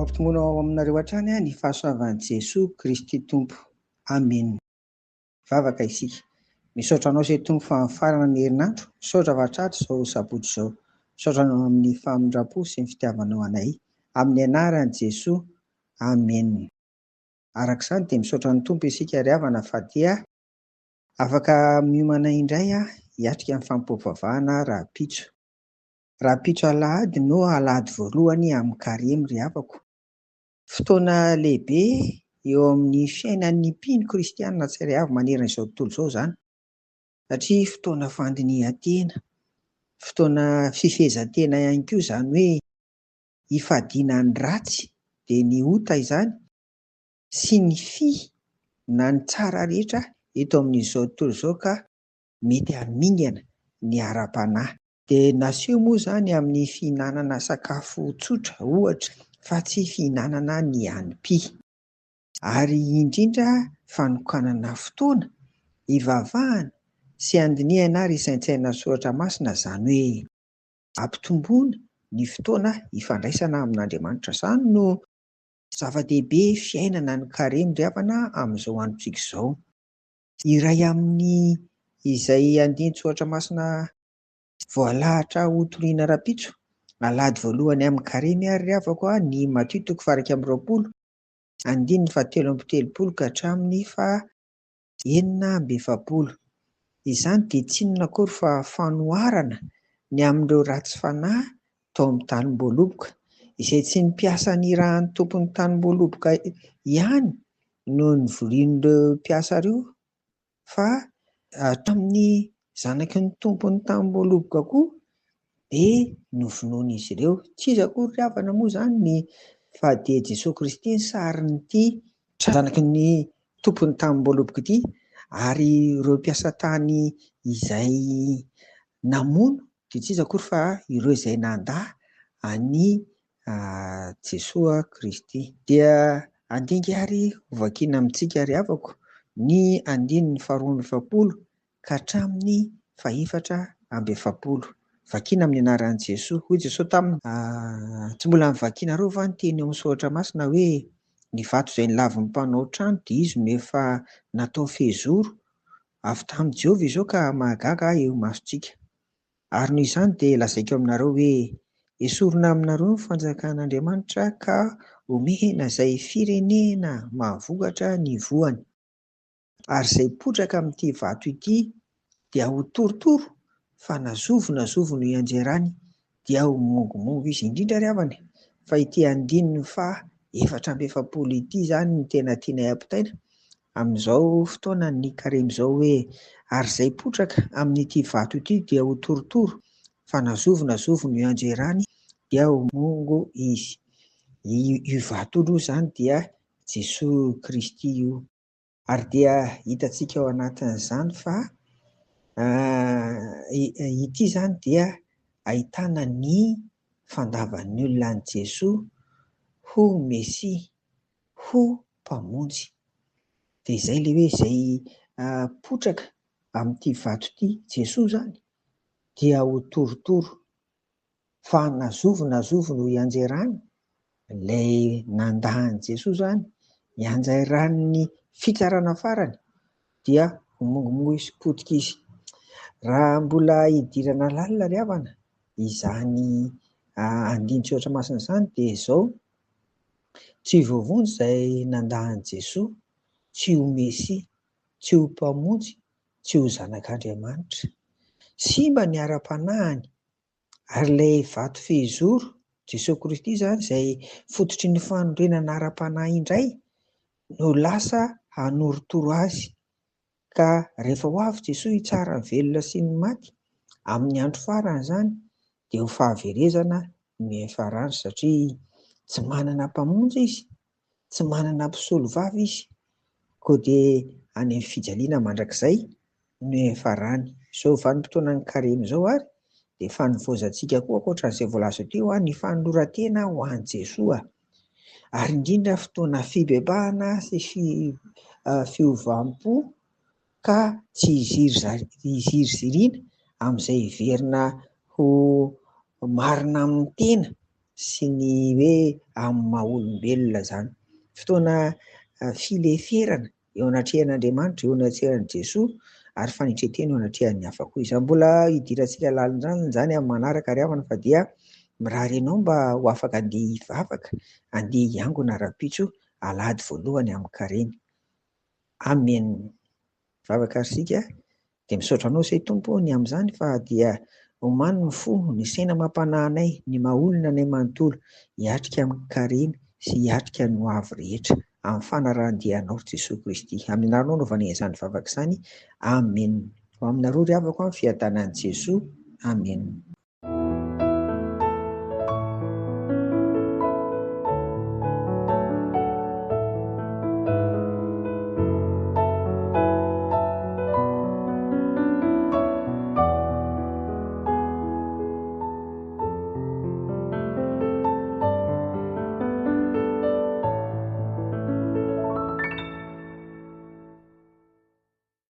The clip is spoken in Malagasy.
Ho ampitomboina ao aminareo hatrany ny fahasoavan'i Jesoa Kristy Tompo. Amena. Vavaka isika. Misaotra Anao izay Tompo fa mifarana ny herinandro. Misaotra fa tratra izao sabotsy izao. Misaotra Anao amin'ny famindram-po sy ny fitiavanao anay. Amin'ny anaran'i Jesoa. Amena. Araka izany dia misaotra ny Tompo isika ry havana fa dia afaka miomana indray hiatrika ny fanompoam-pivavahana rahampitso. Rahampitso alahady no alahady voalohany amin'ny karemy ry havako. Fotoana lehibe eo amin'ny fiainan'ny mpino kristianina tsirairay avy manerana izao tontolo izao izany, satria fotoana fandinihan-tena, fotoana fifehezan-tena ihany koa, izany hoe ifadiana ny ratsy dia ny ota izany sy ny fy na ny tsara rehetra eto amin'izao tontolo izao ka mety hamingana ny ara-panahy. Dia naseho moa izany amin'ny fihinanana sakafo tsotra ohatra fa tsy fihinanana ny hanim-py. Ary indrindra fanokanana fotoana hivavahana sy handinihana ary hisaintsaina ny soratra masina, izany hoe ampitomboana ny fotoana hifandraisana amin'Andriamanitra. Izany no zava-dehibe fiainana ny karemy ry havana amin'izao androntsika izao. Iray amin'ny izay andinin-tsoratra masina voalahatra hotorina rahampitso, alahady voalohany amin'ny karemy ary ry havako, ny Matio toko faha-21, andininy faha-33 ka hatramin'ny faha-46. Izany dia tsy inona akory fa fanoharana ny amin'ireo ratsy fanahy tao amin'ny tanim-boaloboka, izay tsy ny mpiasa nirahan'ny tompon'ny tanim-boaloboka ihany no nivorian'ireo mpiasa ireo fa hatramin'ny zanaky ny tompon'ny tanim-boaloboka koa dia novonoin'izy ireo. Tsy iza akory ry havana moa izany ny fa dia Jesoa Kristy ny sarin'ity zanaky ny tompon'ny tanim-boaloboka ity, ary ireo mpiasa tany izay namono dia tsy iza akory fa ireo izay nandà an'i Jesoa Kristy. Dia andinga ary hovakiana amintsika ry havako ny andininy faha-42 ka hatramin'ny faha-44. Vakiana amin'ny anaran'i Jesoa. Hoy Jesoa taminy, Tsy mbola novakianareo va ny teny ao amin'ny soratra masina hoe, Ny vato izay nolavin'ny mpanao trano dia izy no efa natao fehizoro? Avy tamin'i Jehovah izao ka mahagaga eo imasontsika. Ary noho izany dia lazaiko aminareo hoe, Esorina aminareo ny fanjakan'Andriamanitra ka omena izay firenena mahavokatra ny voany. Ary izay potraka amin'ity vato ity dia ho torotoro, fa na zovy na zovy no hianjerany dia ho mongomongo izy. Indrindra ry havana fa ity andininy faha 44 ity izany no tena tianay hampitaina amin'izao fotoanan'ny karemy izao hoe, ary izay potraka amin'ity vato ity dia ho torotoro, fa na zovy na zovy no hianjerany dia ho mongo izy. Io vato io aloha izany dia Jesoa Kristy io. Ary dia hitantsika ao anatin'izany fa ity izany dia ahitana ny fandavan'ny olona an'i Jesoa ho Mesia, ho Mpamonjy. Dia izay ilay hoe izay potraka amin'ity vato ity, Jesoa izany, dia ho torotoro. Fa na zovy na zovy no hianjerany, ilay nandà an'i Jesoa izany, hianjeran'ny fitsarana farany, dia ho mongomongo izy, potika izy. Raha mbola hidirana lalina ry havana, izany andinin-tsoratra masina izany dia izao, tsy voavonjy izay nandà an'i Jesoa, tsy ho Mesia, tsy ho Mpamonjy, tsy ho zanak'Andriamanitra. Simba ny ara-panahiny ary ilay vato fehizoro, Jesoa Kristy izany, izay fototry ny fanorenana ara-panahy indray no lasa hanorotoro azy. Ka rehefa ho avy Jesoa hitsara ny velona sy ny maty, amin'ny andro farany izany, dia ho fahaverezana no hiafarany satria tsy manana mpamonjy izy, tsy manana mpisolovava izy, koa dia any amin'ny fijaliana mandrakizay no hiafarany. Izao vanim-potoanan'ny karemy izao ary dia fanivaozantsika koa ankoatran'izay voalaza teo ny fanoloran-tena ho an'i Jesoa, ary indrindra fotoana fibebahana sy fiovam-po ka tsy hiziriziriana amin'izay heverina ho marina amin'ny tena. sy ny hoe amin'ny maha olombelona izany. Fotoana fileferana eo anatrehan'Andriamanitra, eo anatrehan'i Jesoa ary fanetren-tena eo anatrehan'ny hafa koa izany. Mbola hidirantsika lalindalina izany amin'ny manaraka ry havana fa dia mirary anao mba ho afaka handeha hivavaka, handeha hiangona rahampitso alahady voalohany amin'ny karemy. Amen. Vavaka ary isika dia misaotra anao izay Tompo ny amin'izany fa dia omano ny fo, ny saina amam-panahy anay, ny maha olona anay manontolo hiatrika amin'ny karemy sy hiatrika ny ho avy rehetra amin'ny fanarahan-dia anao ry Jesoa Kristy. Amin'ny anaranao no anaovanay izany vavaka izany. Amen. Ho aminareo ry havako ny fiadanan'i Jesoa. Amen.